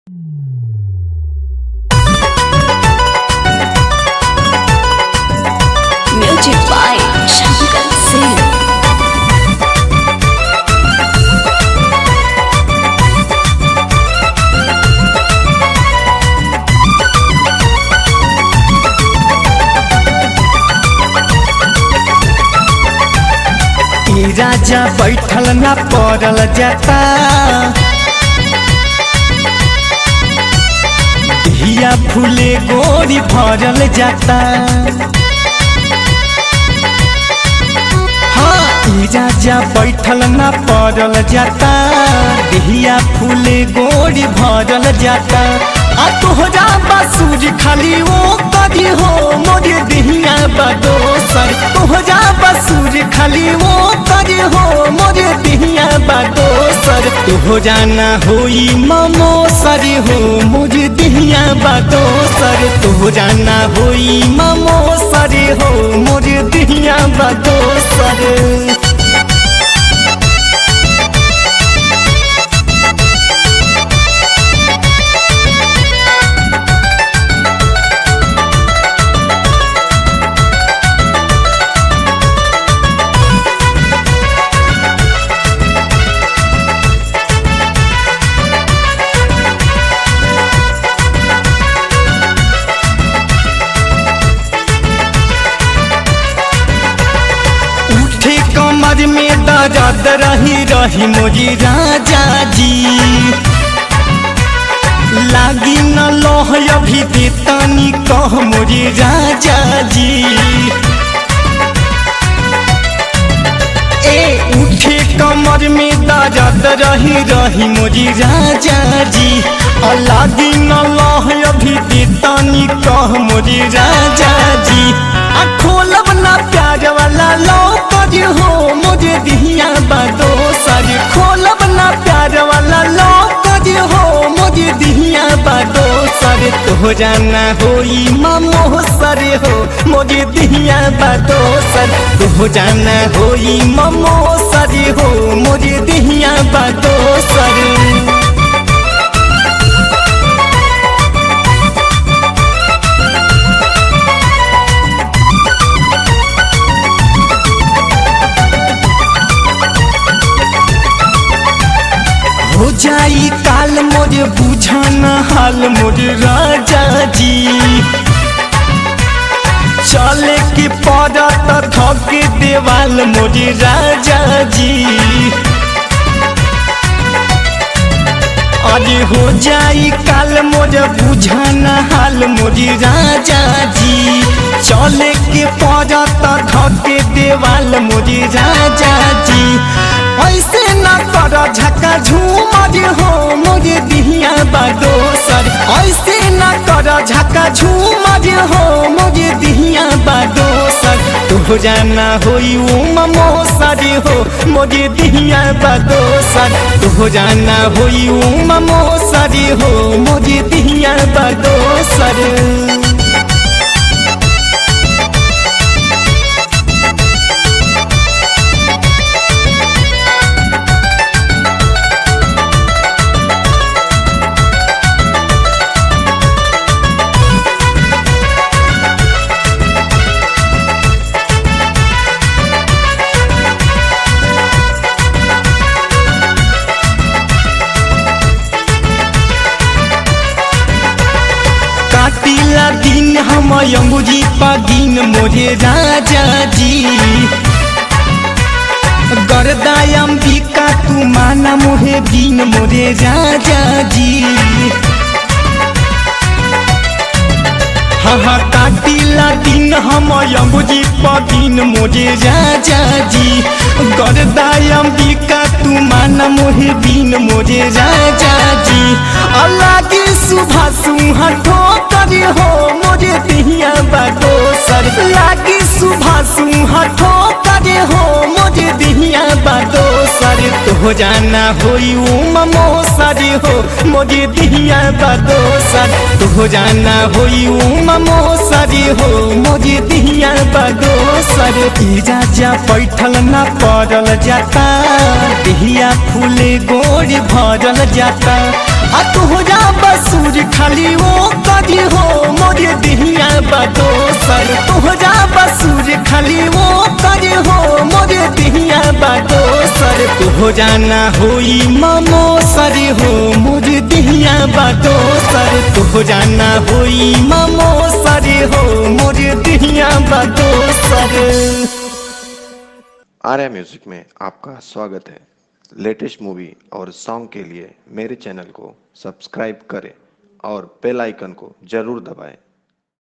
Music by Shankar Singh. ई राजा बैठल ना पड़ल जाता, हिया फूले गोरी भरल जाता। हाँ, ई राजा बैठल ना पड़ल जाता, हिया फूले गोरी भरल जाता। आ तोहरा बासुर खाली वो करी हो मोरे दिहिया बा दोसर। तोहरा बासुर खाली वो करी हो मोरे दिहिया बा दोसर। तोहरा ना होई ममो सर हो मोरे दिहिया बा दोसर। तोहरा ना होई ममो सर हो मोरे दिहिया बा दोसर। उठे कमर में दर्द रही रही मोरी राजा जी, लागी न लोह अभी तनी कह मोरी राजा जी। ए उठे कमर में दर्द रही रही मोरी राजा जी, लागी न लोह अभी तनी कह मोरी राजा जी। आ खोलब ना प्यार वाला लो कर हो मुझे दिहिया बा दोसर। खोलब ना प्यार वाला लो कर हो मुझे दिहिया बा दोसर। तोहरा ना होई ममो सर हो मुझे दिहिया बा दोसर। तोहरा ना होई ममो सर हो मुझे दिहिया बा दोसर। हो जाई काल मोरे बुझाना हाल मोरे राजा जी, चले के पड़त थके देवाल मोरे राजा जी। अरे हो जाई काल मोरे बुझाना हाल मोरे राजा जी, चले के पड़त थके देवाल मोरे राजा जी। ऐसे ना कर झका झूमर हो मोरे दिहिया बा दोसर। ऐसे ना कर झका झूमर हो मोरे दिहिया बा दोसर। तोहरा ना होई ममो सर हो मोरे दिहिया बा दोसर। तोहरा ना होई ममो सर हो मोरे दिहिया बा दोसर। काटिला दिन हम अंगुरी पगिन मोरे राजा जी, गर्दायम्बिका तू माना मोहे दिन मोरे राजा जी। हाँ हाँ काटिला दिन हम अंगुरी पगिन मोरे राजा जी, गर्दायम्बिका तू माना मोहे दिन मोरे राजा जी। अल्लाह सुभा सुहा ठोकर हो मोरे दिहिया बा दोसर। लागी सुभा सुहा ठोकर हो मोरे दिहिया बा दोसर। तोहरा ना होई ममो सर हो मोरे दिहिया बा दोसर। तोहरा ना होई ममो सर हो मोरे दिहिया बा दोसर। ई राजा बैठल ना पड़ल जाता, दिहिया फूले गोरी भरल जाता। आ तुहरा बसूर खाली वो करी हो मोरे दिहिया बदोसर। तुहरा बसूर खाली वो करी हो मोरे दिहिया बदोसर। तुहरा ना होई ममो सर हो मोरे दिहिया बदोसर। तुहरा ना होई ममो सर हो मोरे दिहिया बदोसर। आर्या म्यूजिक में आपका स्वागत है। लेटेस्ट मूवी और सॉन्ग के लिए मेरे चैनल को सब्सक्राइब करें और बेल आइकन को जरूर दबाएं।